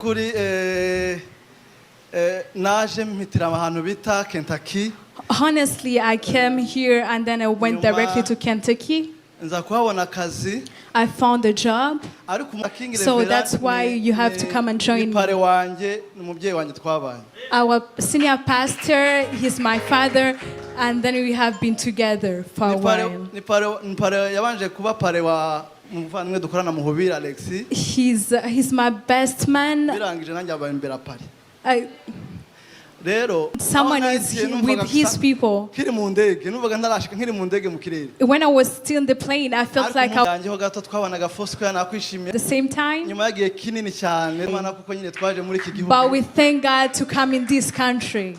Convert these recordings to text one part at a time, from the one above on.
Kuri naje mpitira ahantu bita Kentucky. Honestly, I came here and then I went Nyuma- directly to Kentucky. Nza kuhabona akazi. I found a job. Ariko King So Reverend that's why you have to come and join ni parrain wanjye, ni umubyeyi wanjye twabanye. Our senior pastor, he's my father, and then we have been together for a Ni parrain while. ni parrain yabanje kuba parrain wa muvandimwe dukorana Muhubira Alex. He's my best man. Birangije nanjye abaye imbere parrain. Rero Someone aho is nagiye numvaga with his gusa people. Nkiri mu ndege numvaga ntarashika, nkiri mu ndege mu kirere. When I was still in the plane, I felt like I Ariko gato twabanaga Foursquare, nakwishimiye. At the same time. Nyuma y'igihe kinini cyane Imana kuko nyine twaje muri iki gihugu. But we thank God to come in this country.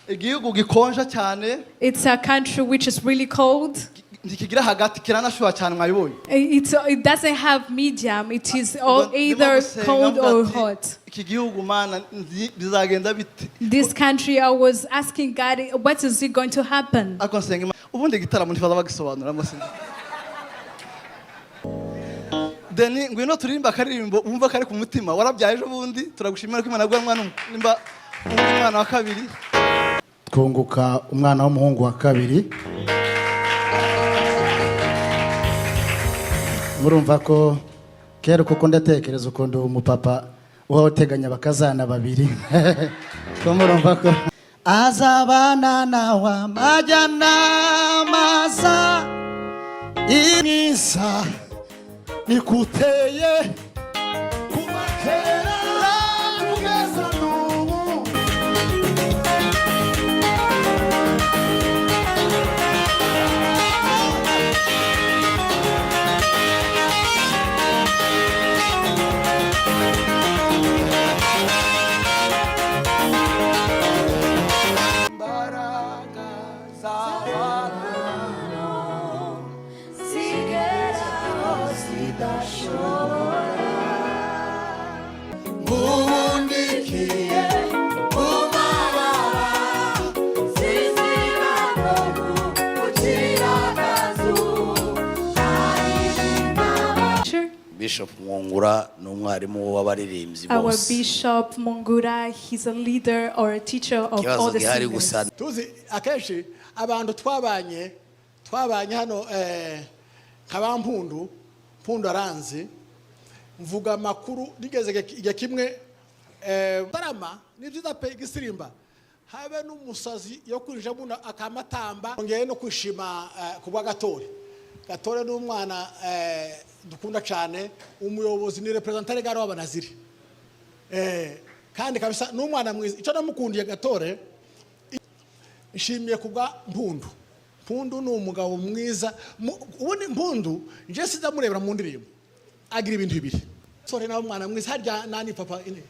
Igihugu gikonja cyane. It's a country which is really cold. Ntikigira hagati, kiranashuha cyane, mwabibonye. It doesn't have medium. It is all Ndimo either gusenga cold mvuga or ati, hot. Iki gihugu Mana bizagenda bite? This country, I was asking God, what is it going to happen? Ariko nsenga Imana ubundi igitaramo ntibaza bagisobanuramo sinzi. Deni, ngwino turirimba akaririmbo wumva kari ku mutima. Warabyaye ejo bundi, turagushimira ko Imana yaguhaye umwana, nimba undi mwana wa kabiri. Twunguka umwana w'umuhungu wa kabiri. Murumva ko kera kuko ndatekereza ukuntu umupapa uba uteganya bakazana babiri, ko murumva ko azabana nawe amajya n'amaza imyiza nikuteye kuva kera kugeza n'ubu. Imbaraga z'abantu zigeraho zidashobora. Nkubundikiye mu mababa. Zizira no gukira akazu. Bishop Mwungura ni umwarimu w'abaririmbyi Our bose. Bishop Mungura, he's a leader or a teacher of all Ikibazo the gihari singers. gusa Tuzi akenshi abantu twabanye hano, nka ba Mpundu. Mpundu aranzi, mvuga amakuru nigeze igihe kimwe, tarama ni byiza pe, igisirimba habe n'umusazi yo kwinjiramo akamatamba. Ngeye no kwishima ku bwa Gatore. Gatore ni umwana dukunda cyane, umuyobozi ni représentant légal w'abanaziri. Kandi kabisa ni umwana mwiza. Icyo namukundiye Gatore, nshimiye kubwa Mpundu. Mpundu ni umugabo mwiza. Ubundi Mpundu nje sinzamurebera mu ndirimbo, agira ibintu bibiri. Sore nawe umwana mwiza harya nani papa ine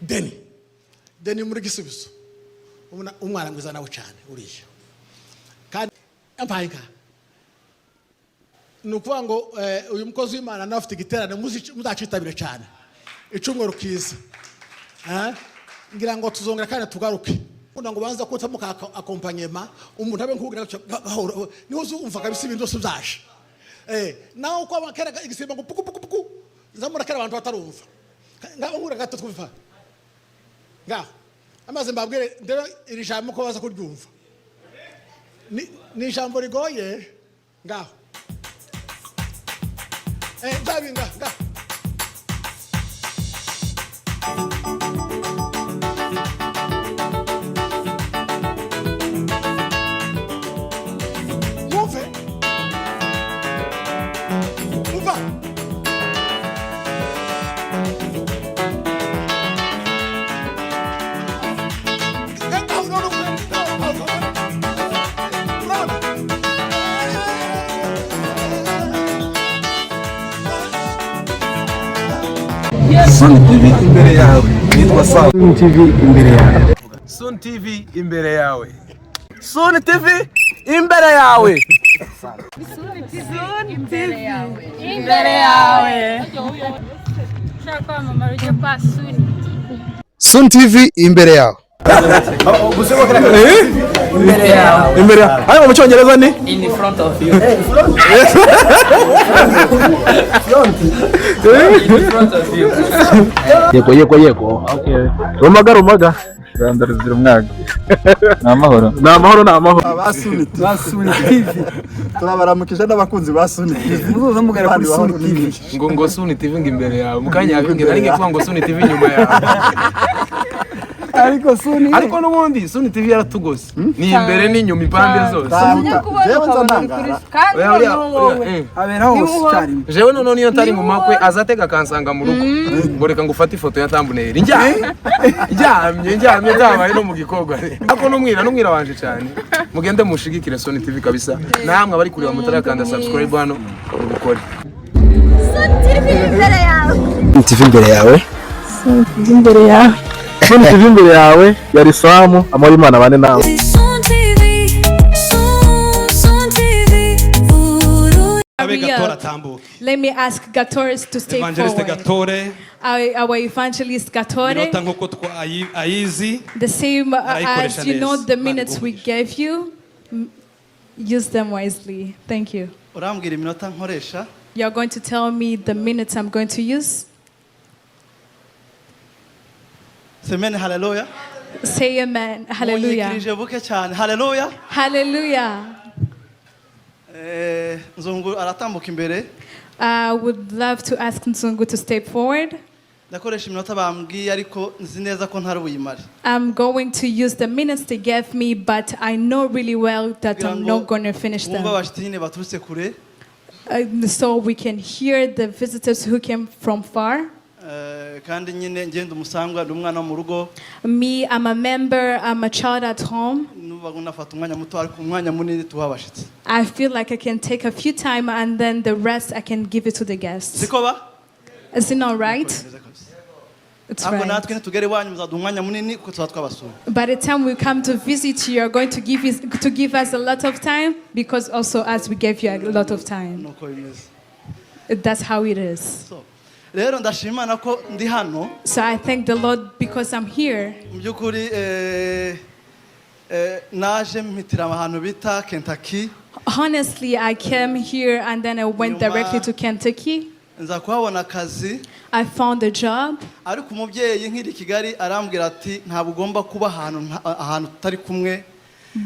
Deni, Deni muri Gisubizo. Umwana mwiza nawe cyane uriya. Kandi ampaye inka, ni ukuvuga ngo uyu mukozi w'Imana nawe afite igiterane, muzacitabire cyane icumweru kiza. Eh? Ngira ngo tuzongera kandi tugaruke. Kugira ngo banza kutamo ka accompagnement, umuntu abe nkubwira gutya, gahoro niho uzumva kabisa ibintu byose byaje. Naho uko abakera igisimba ngo puku puku puku, zamura kera abantu batarumva. Ngaho nkura gato twumva ngaho amaze mbabwire ndero iri jambo ko baza kuryumva ni ijambo rigoye. Ngaho nzabinga ngaho. Mwumve, umva. Ngaho none ngaho, ngaho, urabona? Sun TV imbere yawe, nitwa Sawa. Sun TV imbere yawe. Sun TV imbere yawe. Sun TV imbere yawe. Imbere yawe. Ushaka kwamamara ujye kwa Suni. Sun TV imbere yawe. Imbere yawe. Imbere yawe. Ariko mu cyongereza ni In front of you. In front of you. Yego, yego, yego. Rumaga, rumaga. Rwanda ruzira umwaga. Ni amahoro. Ni amahoro, ni amahoro. Ba Suni TV turabaramukije n'abakunzi ba Suni TV, muzoza mugera kuri Suni TV. Ngo Suni TV ngo imbere yawe, mu kanya yabimbwira ariko kuvuga ngo Suni TV inyuma yawe. Ariko Suni, ariko n'ubundi Suni TV yaratugose, ni imbere n'inyuma, impande zose. Jewe nza ntangara. Kandi Oya, oya, noneho wowe oya, eh. Abera hose icyarimwe. Jewe noneho niyo ntari mu makwe azatega akansanga mu rugo ngo reka ngo ufate ifoto ya thumbnail, njyamye njyamye njyamye, byabaye no mu gikorwa. Ariko n'umwira wanje cyane, mugende mushigikire Sony TV kabisa. Namwe abari kureba mutarakanda subscribe hano, mubikore. TV imbere yawe. TV imbere yawe. TV imbere yawe. Sony TV imbere yawe. Yari Samu amahoro, Imana bane nawe. Sun TV, Sun, Sun TV, Abe Hurry Gatore up. atambuke. Let me ask Gatores to stay Evangeliste forward. Gatore, Our evangelist Gatore, inota nk'uko ayizi the same arayikoresha as you know neza. the minutes we gave you, use them wisely. Thank you. Urambwira iminota nkoresha. You're going to tell me the minutes I'm going to use. Semene haleluya. Say amen. Hallelujah. Munyikirije buke cyane, haleluya. Hallelujah. Nzungu aratambuka imbere. I would love to ask Nzungu to step forward. Ndakoresha iminota bambwiye, ariko nzi neza ko ntari buyimare. I'm going to use the minutes they gave me, but I know really well that Kugira I'm ngo not going to finish wumve them. abashyitsi nyine baturutse kure. So we can hear the visitors who came from far. Kandi nyine ngenda umusangwa, ndi umwana wo mu rugo. Me, I'm a member, I'm a child at home. Nuba nafata umwanya muto, ariko umwanya munini tuha abashyitsi. I feel like I can take a few time and then the rest I can give it to the guests. Siko ba? Is it not right? It's Ariko right. natwe nitugera iwanyu muzaduha umwanya munini kuko tuba twabasuye. By the time we come to visit you, you're going to give us a lot of time because also as we gave you a lot of time. Nuko bimeze. That's how it is. So rero ndashima Imana ko ndi hano. So I thank the Lord because I'm here. Mu by'ukuri naje mpitira ahantu bita Kentucky. Honestly, I came here and then I went Nyuma- directly to Kentucky. Nza kuhabona akazi. I found a job. Ariko umubyeyi nkiri i Kigali arambwira ati ntabwo ugomba kuba ahantu ahantu tutari kumwe.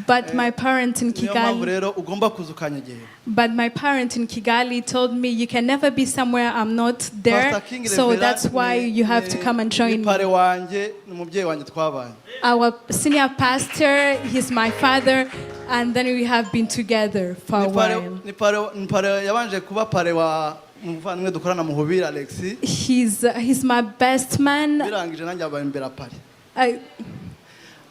But my parents in Niyo mpamvu Kigali, rero ugomba kuza ukanyegera. but my parent in Kigali told me you can never be somewhere I'm not there. Pastor King So Reverend that's why you have to come and join ni me. pare wanjye, ni umubyeyi wanjye twabanye. Our senior pastor, he's my father, and then we have been together for a Ni pare- while. ni pare yabanje kuba pare wa muvandimwe dukorana muhubira Alex. He's my best man. Birangije nanjye abaye imbere pare.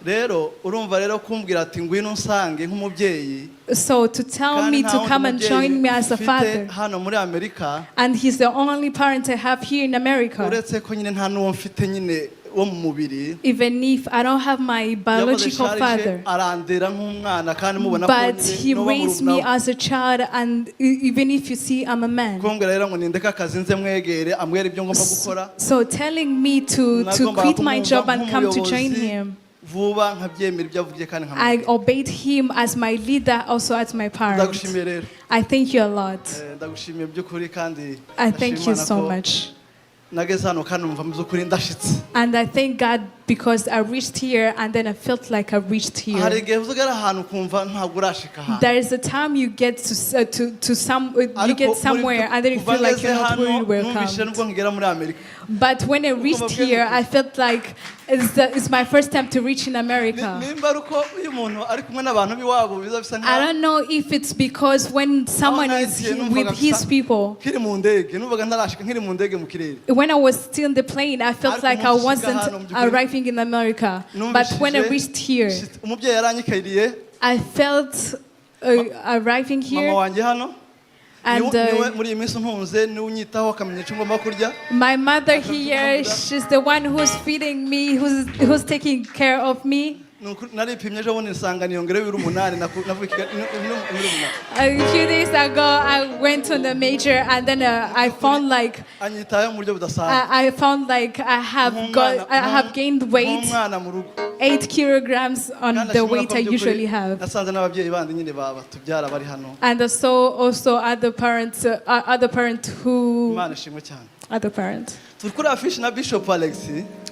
Rero urumva rero kumbwira ati ngwino unsange nk'umubyeyi, So to tell kandi me nta to wundi come and mubyeyi join me as a mfite father, hano muri Amerika, and he's the only parent I have here in America. Uretse ko nyine nta n'uwo mfite nyine wo mu mubiri. Even if I don't have my Yakoze biological charge, father, arandera nk'umwana kandi mubona ko but nyine he noba raised me murumuna we. as a child, and even if you see I'm a man. Kumbwira rero ngo nindeke akazi nze mwegere ambwira ibyo ngomba gukora. So telling me to Nagombaga quit my kumwumva job and come to join nk'umuyobozi him. vuba nkabyemera ibyo avugiye kandi I nkamwemera. obeyed him as my leader, also as my parent. Ndagushimiye rero. I thank you a lot. Ndagushimiye by'ukuri kandi I thank ndashima you Imana so ko much. nageze hano kandi numva mu by'ukuri ndashitse. And I thank God because I reached here and then I felt like I reached Hari here. igihe uzagera ahantu ukumva ntabwo urashika ahantu. There is a time you get to s- to some you Ariko get muri somewhere and then you kuva feel like ngeze you're not hano really numvise welcomed. nubwo nkigera muri Amerika. But when I reached here, I felt like it's my first time to reach in America. Nimba ari uko iyo umuntu ari kumwe n'abantu b'iwabo biza bisa I nkaho don't know if it's because when someone is nagiye numvaga with his bisa- people, nkiri mu ndege, numvaga ntarashika nkiri mu ndege mu kirere. when I was still in the plane, I felt Ariko like I umunsi nshika wasn't hano mu by'ukuri, arriving in America. But when I numvishije reached here, umubyeyi yaranyikiriye. I felt arriving Mama here. wanjye hano And niwe muri iyi minsi untunze, niwe unyitaho akamenya icyo ngomba kurya. My mother here, she's the one who's feeding me, who's taking care of me. Naripimye ejo bundi nsanga niyongereho ibiro 8, navuye i Kigali, ibiro 8. A few days ago, I went on the major and then I found like Anyitayeho mu buryo budasanzwe. I found like I have got I have gained weight, Nk'umwana mu rugo. 8 kilograms on Kandi the ashimira weight ko I by'ukuri usually have. nasanze n'ababyeyi bandi nyine batubyara bari hano. And so also other parent who Imana ishimwe cyane. Other parent. Turi kuri afishi na Bishop Alex.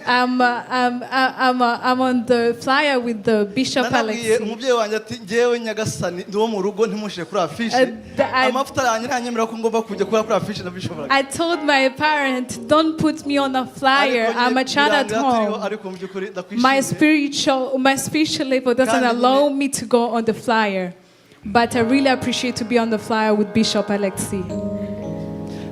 I'm on the flyer with the Bishop Nanabwiye Alex. umubyeyi wanjye ati: "Ngewe Nyagasani, ndi uwo mu rugo, ntimushyire kuri afishi. Amavuta yanjye ntanyemera ko ngomba kujya kuba kuri afishi na Bishop Alex." I told my parent, "Don't put me on a flyer. Ariko nyine I'm a child at birangira turiho, home." ariko mu by'ukuri My ndakwishimiye. spiritual my spiritual level doesn't Kandi allow me to go on the flyer. But I really appreciate to be on the flyer with Bishop Alexi.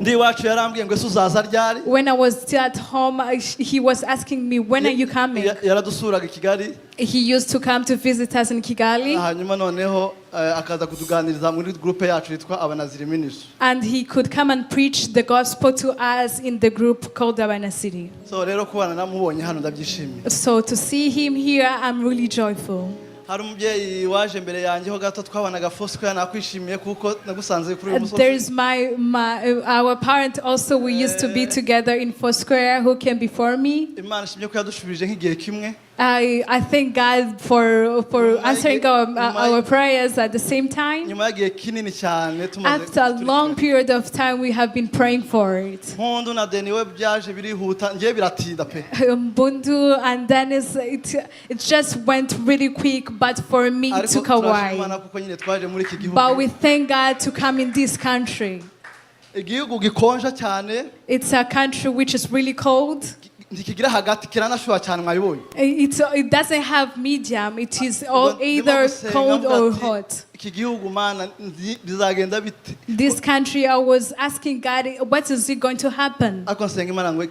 Ndi iwacu yarambwiye ngo: "Ese uzaza ryari?" When I was still at home, he was asking me, "When are you coming?" Yaradusuraga i Kigali. He used to come to visit us in Kigali. Hanyuma noneho akaza kutuganiriza muri groupe yacu yitwa Abanaziri Ministry. And he could come and preach the gospel to us in the group called Abanasiri. So rero kubana namubonye hano ndabyishimiye. So to see him here, I'm really joyful. Hari umubyeyi waje mbere yanjye ho gato twabanaga Foursquare, nakwishimiye kuko nagusanze kuri uyu musozi. There's my, my our parent also. We used to be together in Foursquare, who came before me. Imana ishimye ko yadushubije nk'igihe kimwe. I thank God for answering our prayers at the same time. Nyuma y'igihe kinini cyane tumaze. After a long period of time, we have been praying for it. Mpundu na Deni we byaje birihuta, ngewe biratinda pe. Bundu and Dennis, it just went really quick, but for me, it Ariko took a turashima while. Imana kuko nyine twaje muri iki gihugu. But we thank God to come in this country. Igihugu gikonja cyane. It's a country which is really cold. Ntikigira hagati, kiranashuha cyane, mwabibonye. It doesn't have medium. It is all either cold or hot. Iki gihugu Mana bizagenda bite? This country, I was asking God, what is it going to happen? Ariko nsenga Imana ngo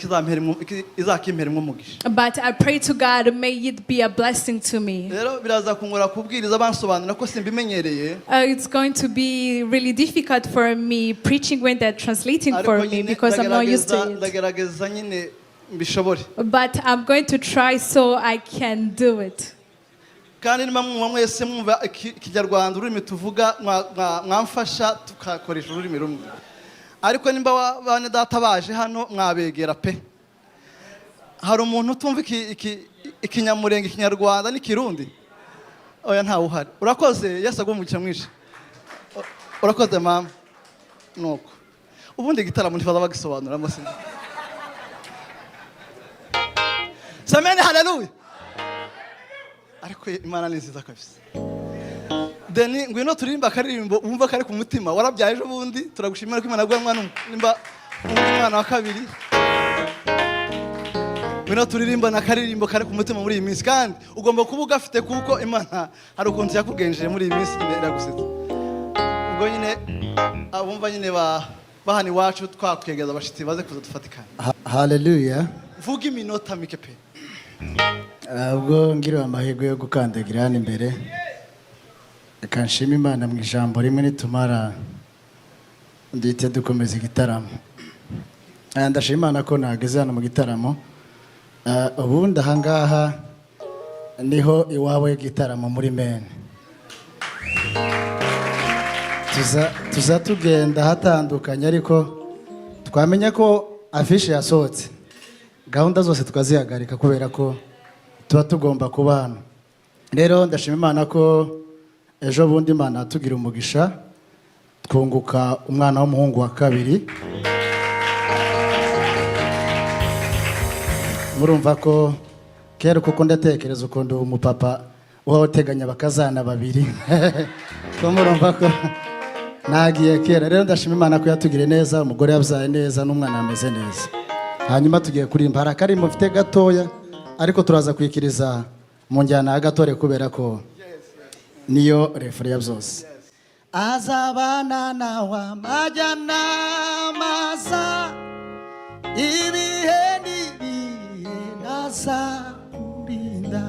izakimpere umugisha. But I pray to God, may it be a blessing to me. Rero biraza kungora kubwiriza bansobanura ko simbimenyereye. It's going to be really difficult for me preaching when they're translating Ariko for me nyine because I'm not used to it. Ndagerageza nyine mbishobore. But I'm going to try so I can do it. Kandi niba mwumva mwese mwumva Ikinyarwanda, ururimi tuvuga, mwamfasha tukakoresha ururimi rumwe. Ariko nimba bane data baje hano mwabegera pe. Hari umuntu utumva Ikinyamurenge, Ikinyarwanda n'Ikirundi? Oya, ntawe uhari. Urakoze, Yesu aguhe umugisha mwinshi. Urakoze mama. Nuko ubundi igitaramo ntibaza bagisobanuramo. Sinzi samene, haleluya. Ariko Imana ni nziza kabisa. Deni, ngwino turirimba akaririmbo wumva kari ku mutima. Warabyaye ejo bundi, turagushimira ko Imana yaguhaye umwana, nimba umwana wa kabiri. Ngwino turirimba n'akaririmbo kari ku mutima muri iyi minsi, kandi ugomba kuba ugafite kuko Imana hari ukuntu yakugenjeje muri iyi minsi nyine iragusetsa. Ubwo nyine abumva nyine bahana iwacu twakwegeza abashitsi baze kuza dufatikanye. Haleluya. Vuga iminota mike pe. Ubwo ngiriwe amahirwe yo gukandagira hano imbere, reka nshime Imana mu ijambo rimwe, nitumara duhite dukomeza igitaramo. Ndashima Imana ko nageze hano mu gitaramo. Ubundi ahangaha niho iwawe w'igitaramo muri Maine. Tuza tugenda hatandukanye, ariko twamenya ko afishe yasohotse, gahunda zose tukazihagarika kubera ko tuba tugomba kuba hano. Rero ndashima Imana ko ejo bundi Imana yatugira umugisha twunguka umwana w'umuhungu wa kabiri. Murumva ko kera, kuko ndatekereza ukuntu umupapa uba uteganya bakazana babiri, ko murumva ko nagiye kera. Rero ndashima Imana ko yatugiriye neza, umugore yabyaye neza n'umwana ameze neza. Hanyuma tugiye kuririmba, hari akarimbo mfite gatoya, ariko turaza kwikiriza mu njyana ya gatore kubera ko niyo refrain ya byose. Azabana nawe amajya n'amaza, ibihe n'ibihe ntazakurinda.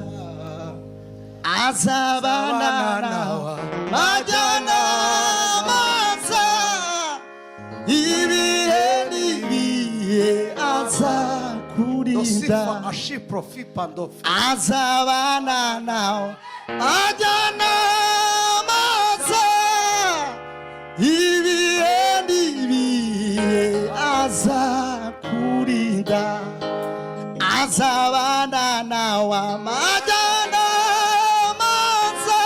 Azabana nawe amajya n'amaza, ibihe n'ibihe azakurinda. Kurinda. Azabana nawe ajyana amaza ibihe n'ibihe, azakurinda, azabana nawe amajyana amaza,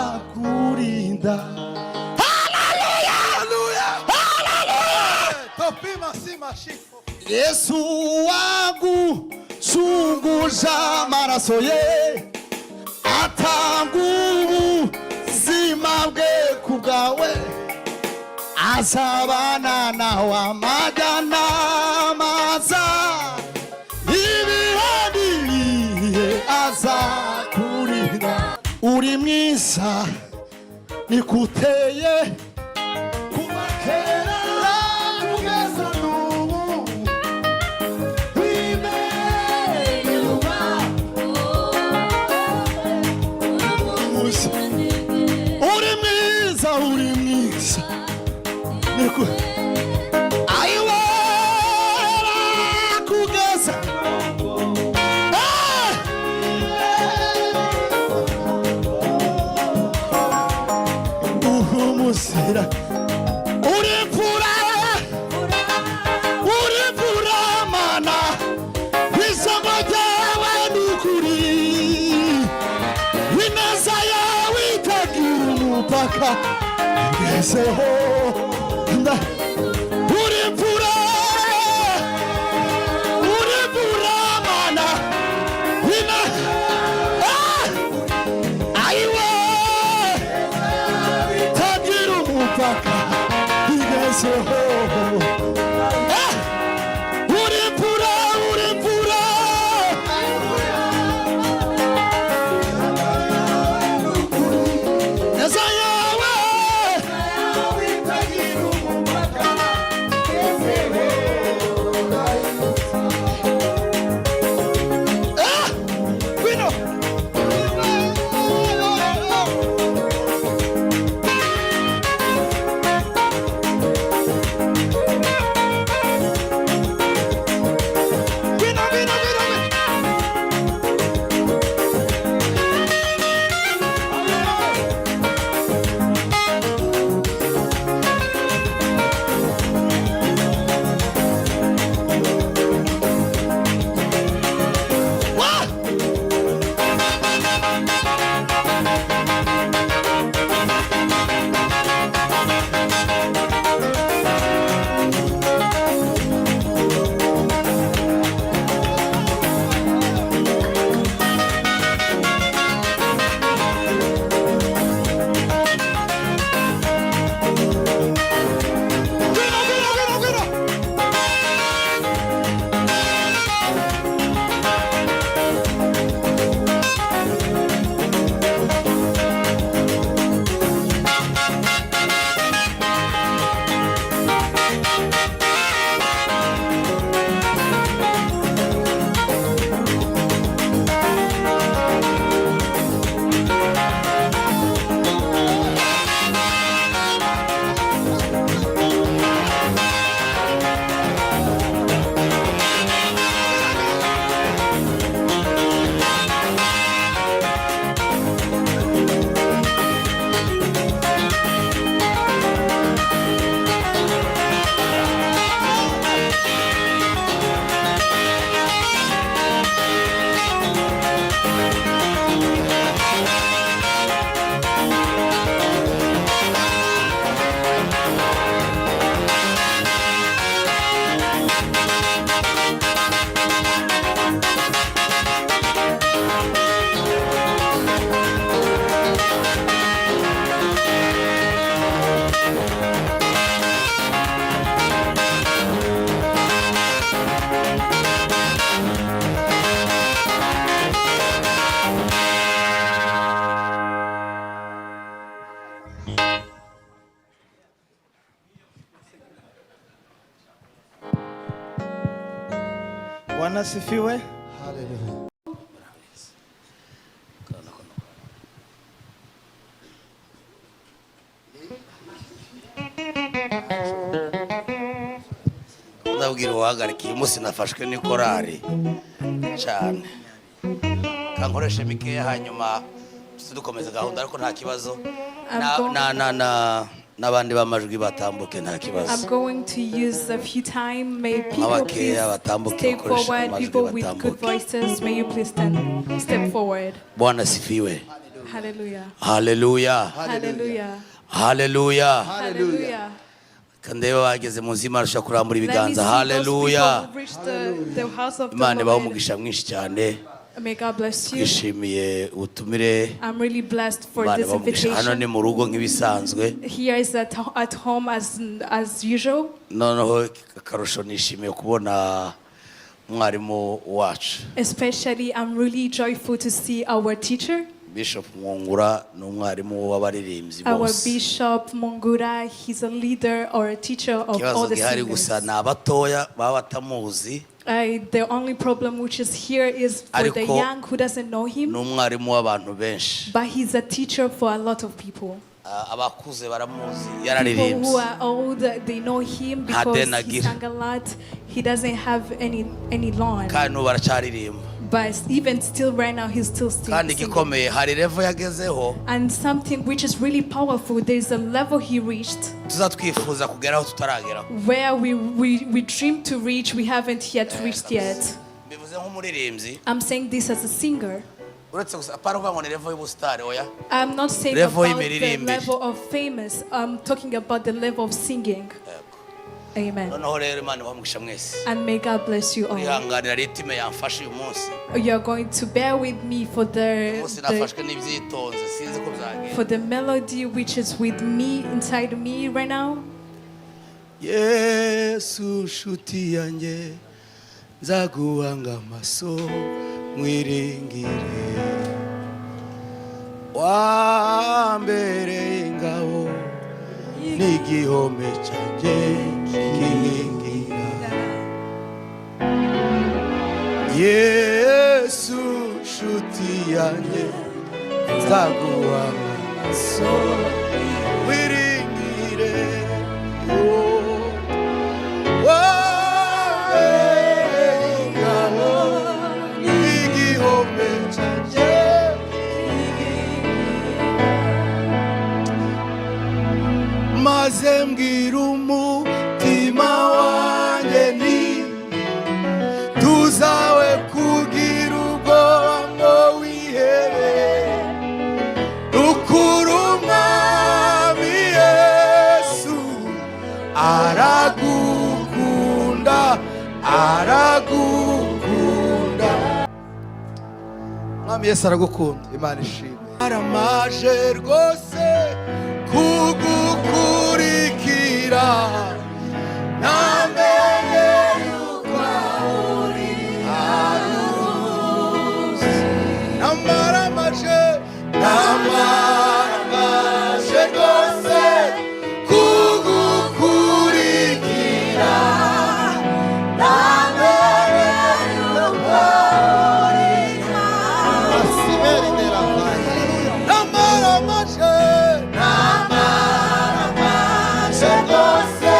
azakurinda. Haleluya, haleluya! Yesu wagucunguje amaraso ye, atanga ubuzima bwe ku bwawe, azabana nawe amajyana amaza ibihe n'ibihe, azakurinda. Uri mwiza nikuteye kuva kera kugeza n'ubu. Wimererwa uri mwiza, uri mwiza niku ayiwera kugeza. Eh! Uhumusira uri mfura, uri mfura mana, ijambo ryawe ni ukuri, ineza yawe itagira umupaka, ngezeho nda uri mfura, uri mfura mana ina. Ah! Ayiwe itagira umupaka, igezeho. Ah! Uri mfura, uri mfura. Neza yawe. Ah! Wino! Wino, wino, wino, wino! Wah! Wino, wino, wino, wino! Bwana asifiwe. Haleluya. Ndabwira uwahagarika uyu munsi nafashwe n'ikorari cyane. Kankoreshe mikeya hanyuma tuze dukomeza gahunda, ariko nta kibazo. Na na na n'abandi b'amajwi batambuke, nta kibazo. I'm going to use a few time. May people Abakeya please batambuke, step bakoreshe forward. amajwi, People with good batambuke. voices, may you please stand, step forward. Bwana sifiwe. Hallelujah. Haleluya. Hallelujah. Haleluya. Hallelujah. Kandebe bageze mu nzu y'Imana ushobora kurambura Let me see ibiganza. those Haleluya. people who reached the house of the Imana ibahe Lord. umugisha mwinshi cyane. May God bless you. Twishimiye ubutumire. I'm really blessed for Imana this ibahe umugisha. Hano ni invitation. mu rugo nk'ibisanzwe. Here is at home as usual. Noneho akarusho nishimiye kubona umwarimu wacu. Especially, I'm really joyful to see our teacher, Bishop Mwungura, ni umwarimu w'abaririmbyi our bose. Bishop Mongura. He's a leader or a teacher of all Ikibazo the gihari gusa singers. ni abatoya baba batamuzi. The only problem which is here is for the Ariko young who doesn't know him, ni umwarimu w'abantu benshi. But he's a teacher for a lot of people. Ah, abakuze baramuzi, People yararirimbye. who are old, they know him Nta because deni he agira. sang a lot. He doesn't have any lawn, Kandi n'ubu aracyaririmba. But even still, right now, he's still Kandi singing. igikomeye hari level yagezeho And something which is really powerful, there's a level he reached tuzatwifuza kugeraho tutarageraho. Where we dream to reach, we haven't yet reached yet. Bivuze nk'umuririmbyi. I'm saying this as a singer. Uretse gusa apana kuvuga ngo ni level y'ubusitari, oya. I'm not saying Level about the y'imiririmbire. Level of famous. I'm talking about the level of singing. Amen. Noneho rero Imana ibahe umugisha mwese. And may God bless you all. Urihanganira rythme yamfashe uyu munsi. You're going to bear with me for Umunsi the nafashwe n'ibyitonze, sinzi ko byagenda. for the melody which is with me inside me right now. Yesu nshuti yanjye, nzaguhanga amaso nkwiringire, wambereye ingabo n'igihome cyanjye kinkingira. Yesu nshuti yanjye, nzaguhanga amaso nkwiringire, wambereye ingabo n'igihome cyanjye. Maze mbwira umutima wanjye ni tuzawe kugira ubwoba ngo wihebe, rukuru umwami Yesu aragukunda, aragukunda. Mwami Yesu aragukunda. Imana ishimwe. Aramaje rwose kugukurikira, namenye yuko uri haruzi. Namaramaje, namaramaje rwose kugukurikira, namenye yuko uri haruzi. Namaramaje, namaramaje rwose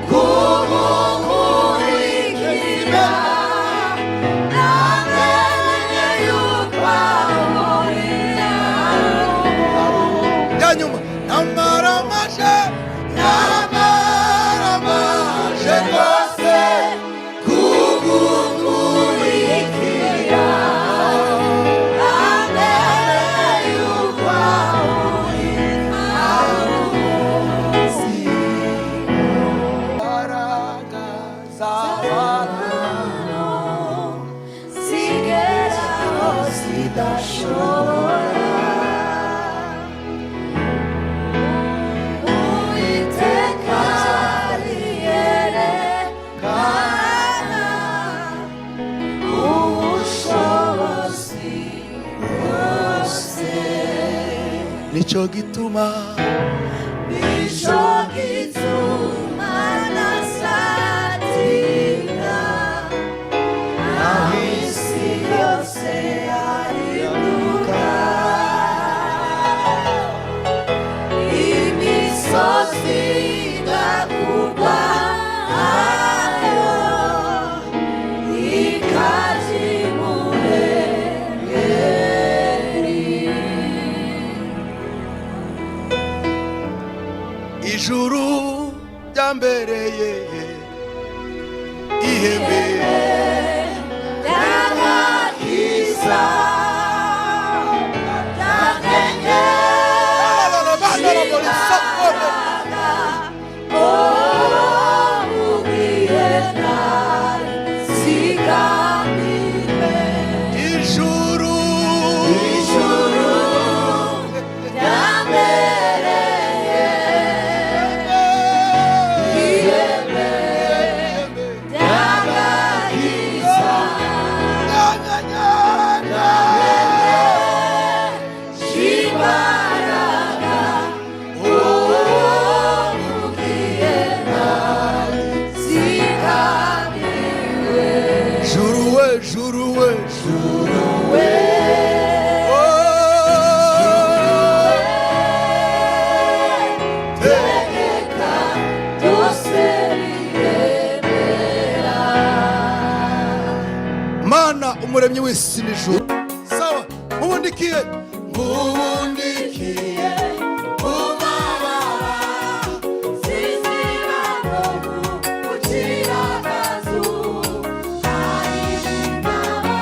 kugukurikira, namenye yuko uri Ya nyuma. Namaramaje, namaramaje rwose kugukurikira, namenye yuko uri haruzi. Imbaraga z'abantu zigeraho zidashobora. Uwiteka yerekana ubushobozi bwose. Nicyo gituma, Nicyo gituma ntazatinda, aho isi yose yahinduka, imisozi igakurwa hayo. Ihembe ry'agakiza Ijuru Ijuru ryambereye ihembe ry'agakiza imbaraga ugiye zikamiwe Juru we, juru we, juru we. Tegeka byose biremera. Mana umuremyi w'isi n'ijuru. Sawa, mubundikiye, mubundikiye mu mababa. Sizira no gucira akazu, hari ingabo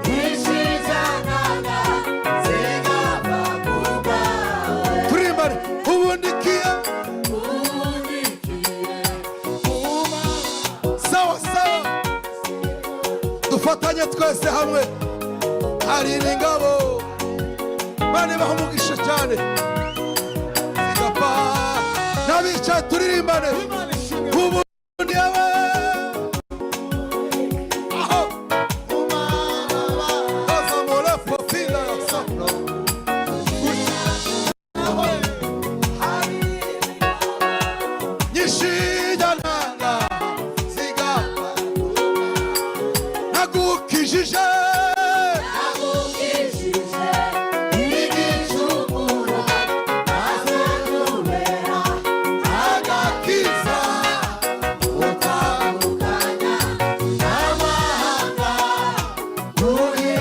nyinshi zanaga zigapfa ku bwawe. Turirimbane, mubundikiye. Mubundikiye Sawa sawa, dufatanye twese hamwe. Hari n'ingabo, bane baha umugisha cyane. Zigapfa n'abicaye turirimbane. Ubundi yawe aho bazamura popila sopro. Nyishijyananga zigapfa nagukijije Nagukijije igicumuro, maze kubera agakiza utandukanya n'amahanga uri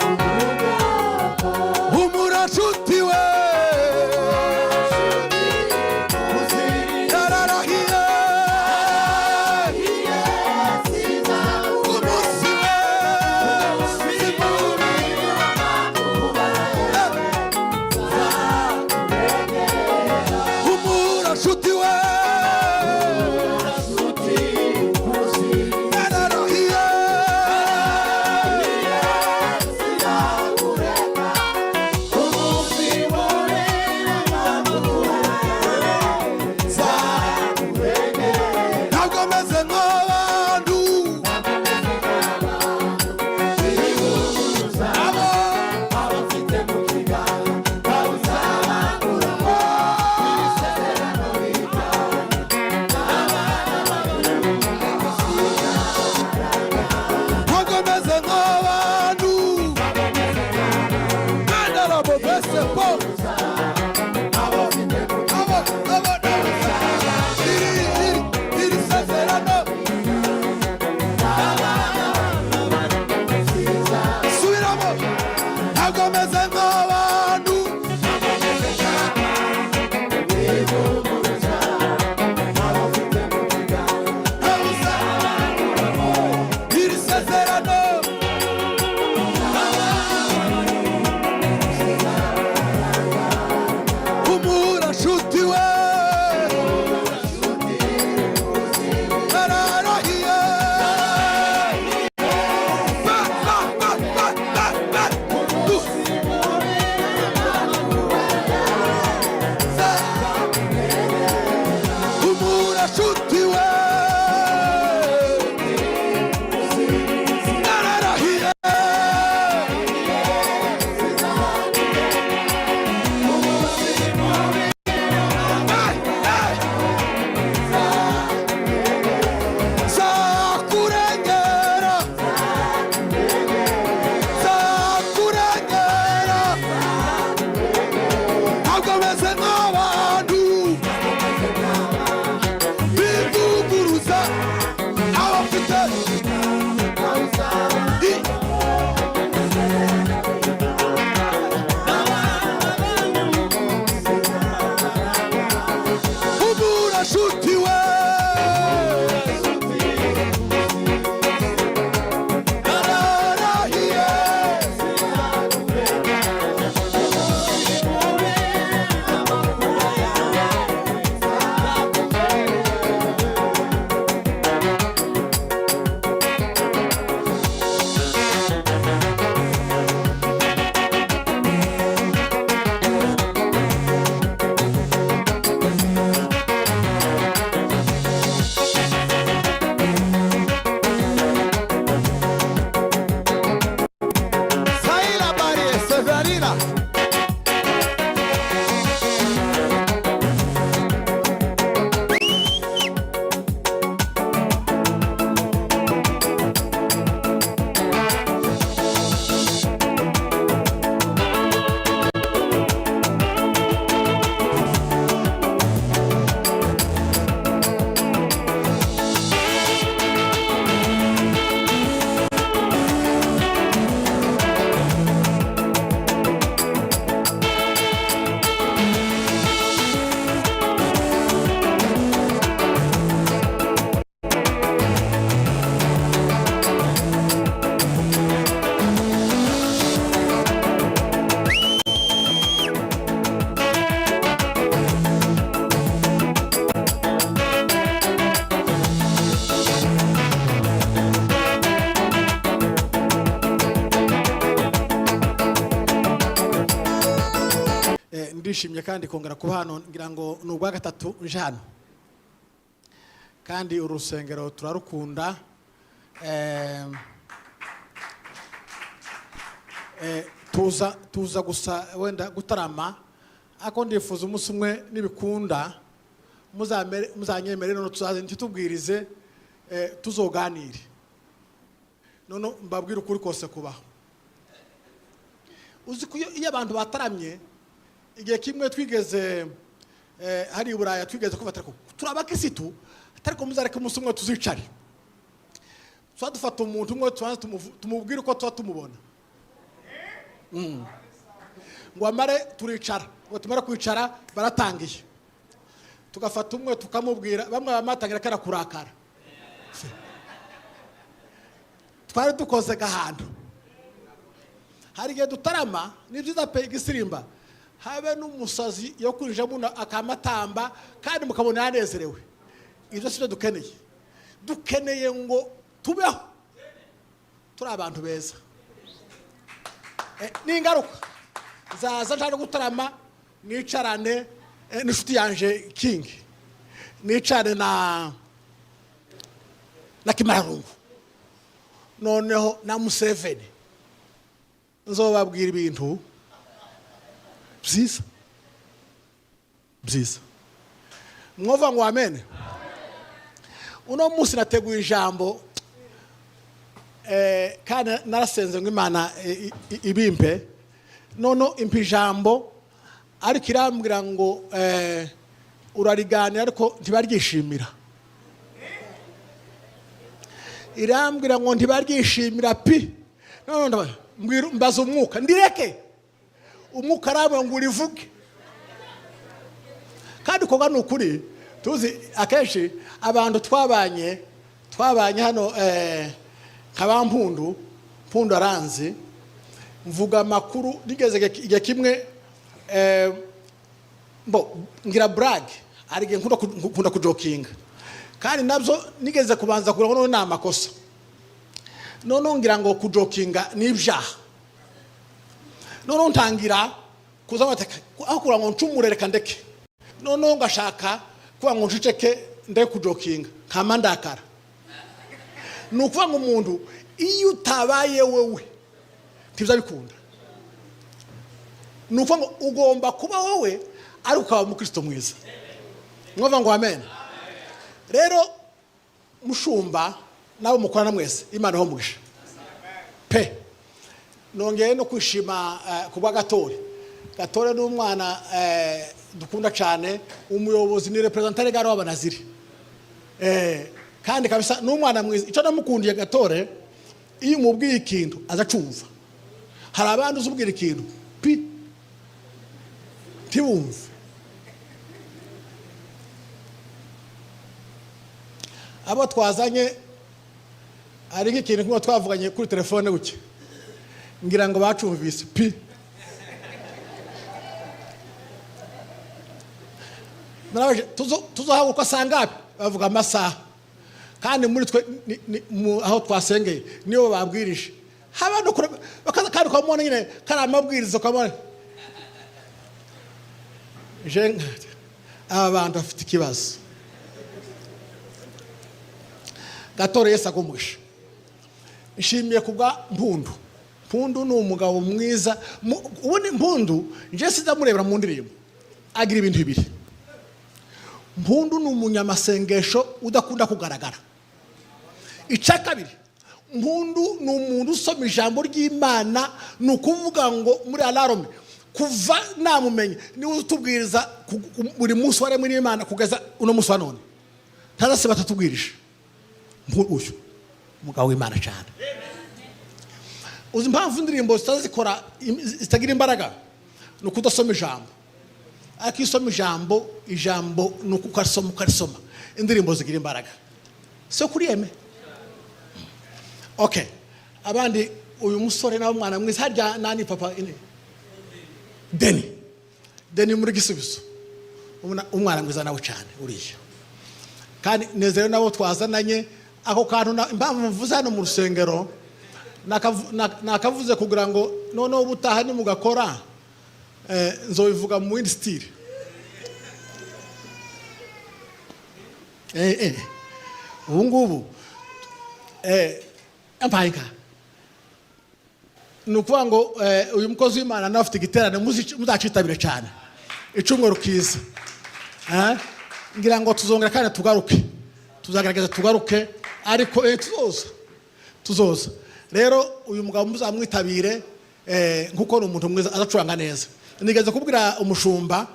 ubwoko. umuracuti we yararahiye umunsi we umuracuti we yararahiye ntabwo meze nk'abantu abo ntabwo meze nk'abantu ndarabo bese po abo abo iri iri iri sezerano. Ndishimye kandi kongera kuba hano, ngira ngo ni ubwa gatatu nje hano, kandi uru rusengero turarukunda. Tuza gusa wenda gutarama, ariko ndifuza umunsi umwe nibikunda muzanyemere none tuzaze ntitubwirize, tuzoganire, none mbabwire ukuri kose kubaho. Uzi ko iyo abantu bataramye, igihe kimwe twigeze hari i Buraya, twigeze kuva ariko turi abakirisitu, ariko muzareke umunsi umwe tuzicare, tuba dufata umuntu umwe, tubanze tumubwire uko tuba tumubona. Ngo amare turicara, ngo tumare kwicara baratangiye, tugafata umwe tukamubwira, bamwe bamatangira kara kurakara. Twari dukoze gahantu, hari igihe dutarama, ni byiza pe, igisirimba habe n'umusazi yo kwinjamo akamatamba, kandi mukabona yanezerewe. Ibyo si byo dukeneye, dukeneye ngo tubeho turi abantu beza. N'ingaruka zaza nshaka gutarama, nicarane n'inshuti yanje King, nicare na Kimararungu, noneho na Museveni, nzobabwira ibintu byiza byiza. Mwova ngo amen. Uno munsi nateguye ijambo, kandi narasenze ngo Imana ibimpe, none impa ijambo, ariko irambwira ngo urariganira ariko ntibaryishimira. Irambwira ngo ntibaryishimira pi. None mbaza umwuka ndireke, umwuka arambwira ngo urivuge. Kandi koga ni ukuri, tuzi akenshi abantu twabanye hano, nka Mpundu, Mpundu aranzi, mvuga amakuru nigeze igihe kimwe, ngira brag, hari igihe nkunda kujokinga, kandi nabyo nigeze kubanza kugira ngo ni amakosa, none ngira ngo kujokinga ni ibyaha, none ntangira kuza aho kugira ngo ncumure reka ndeke, none ngashaka kugira ngo nceceke ndeke kujokinga nkama ndakara. Ni ukuvuga ngo umuntu iyo utabaye wowe ntibizabikunda. Ni ukuvuga ngo ugomba kuba wowe ariko ukaba umukristo mwiza. Mwumva ngo amen. Rero mushumba nawe mukorana mwese, Imana iho umugisha pe. Nongeye no kwishima kubwa Gatore. Gatore ni umwana dukunda cyane, umuyobozi ni representant legal w'abanaziri, kandi kabisa ni umwana mwiza. Icyo namukundiye Gatore, iyo umubwiye ikintu azacumva. Hari abandi uzubwira ikintu pi ntibumve. Abo twazanye hari nk'ikintu kimwe twavuganye kuri telefone buke, ngira ngo bacumvise pi. Tuzohaguruka sangapi? Bavuga amasaha, kandi muri twe aho twasengeye niyo babwirije, haba no kandi ukamubona nyine kari amabwiriza, ukamubona aba bantu bafite ikibazo. Gatore Yesu agumugisha. Nshimiye kubwa Mpundu. Mpundu ni umugabo mwiza. Ubundi Mpundu nje sizamurebera mu ndirimbo, agira ibintu bibiri. Mpundu ni umunyamasengesho udakunda kugaragara. Icya kabiri, Mpundu ni umuntu usoma ijambo ry'Imana, ni ukuvuga ngo muri alarme kuva namumenye niwe utubwiriza buri munsi waremwe n'Imana kugeza uno munsi wa none, ntazasiba atatubwirije. Uyu umugabo w'Imana cyane. Uzi impamvu indirimbo zitazikora zitagira imbaraga? Ni ukudasoma ijambo. Ariko iyo usoma ijambo, ijambo ni uko ukarisoma ukarisoma, indirimbo zigira imbaraga. So kuri yeme. Okay, abandi uyu musore nawe mwana mwiza, harya nani papa ine Deni, Deni muri Gisubizo, umwana mwiza nawe cyane uriya. Kandi nezero nabo twazananye ako kantu. Impamvu mvuze hano mu rusengero, nakavuze kugira ngo noneho ubutaha nimugakora Nzobivuga mu yindi style. Ubu ngubu ampaye inka. Ni ukuvuga ngo uyu mukozi w'Imana nawe afite igiterane, muzacitabire cyane, icyumweru kiza. Ngira ngo tuzongera kandi tugaruke, tuzagerageza tugaruke, ariko tuzoza, tuzoza. Rero uyu mugabo muzamwitabire, nkuko ni umuntu mwiza, azacuranga neza. Nigeze kubwira umushumba,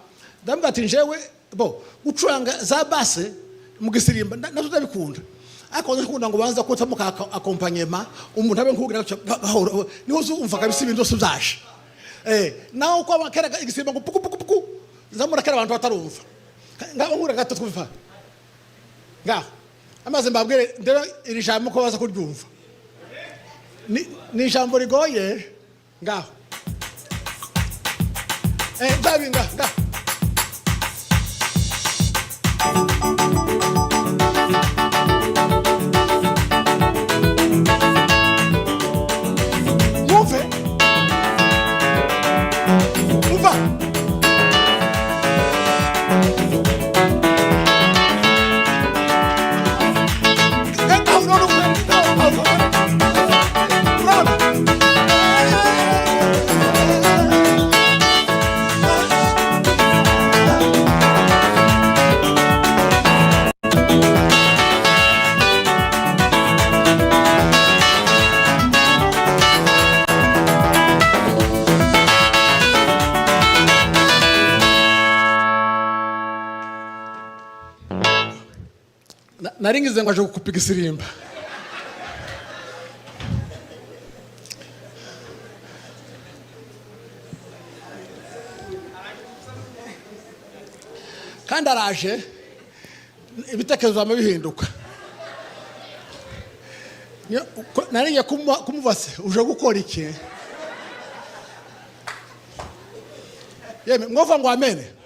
ndamubwira ati njyewe bo gucuranga za basse mu gisirimba nazo ndabikunda, ariko ndakunda ngo banza ko tamuka accompagnement, umuntu abe nkubwira gutya, gahoro, niho uzumva kabisa ibintu byose byaje. Naho uko abakera igisimba ngo puku puku puku, zamura kera abantu batarumva. Ngaho nkura gato twumva. Ngaho amaze mbabwire ndero iri jambo ko baza kuryumva. Ni ijambo rigoye. Ngaho. Ndabinga, ngaho. Mwumve. Umva. Nari ngize ngo aje gukupa igisirimba. Kandi araje, ibitekerezo byama bihinduka. Nari ngiye kumubaza se, uje gukora iki? Yemwe, mwova ngo amene.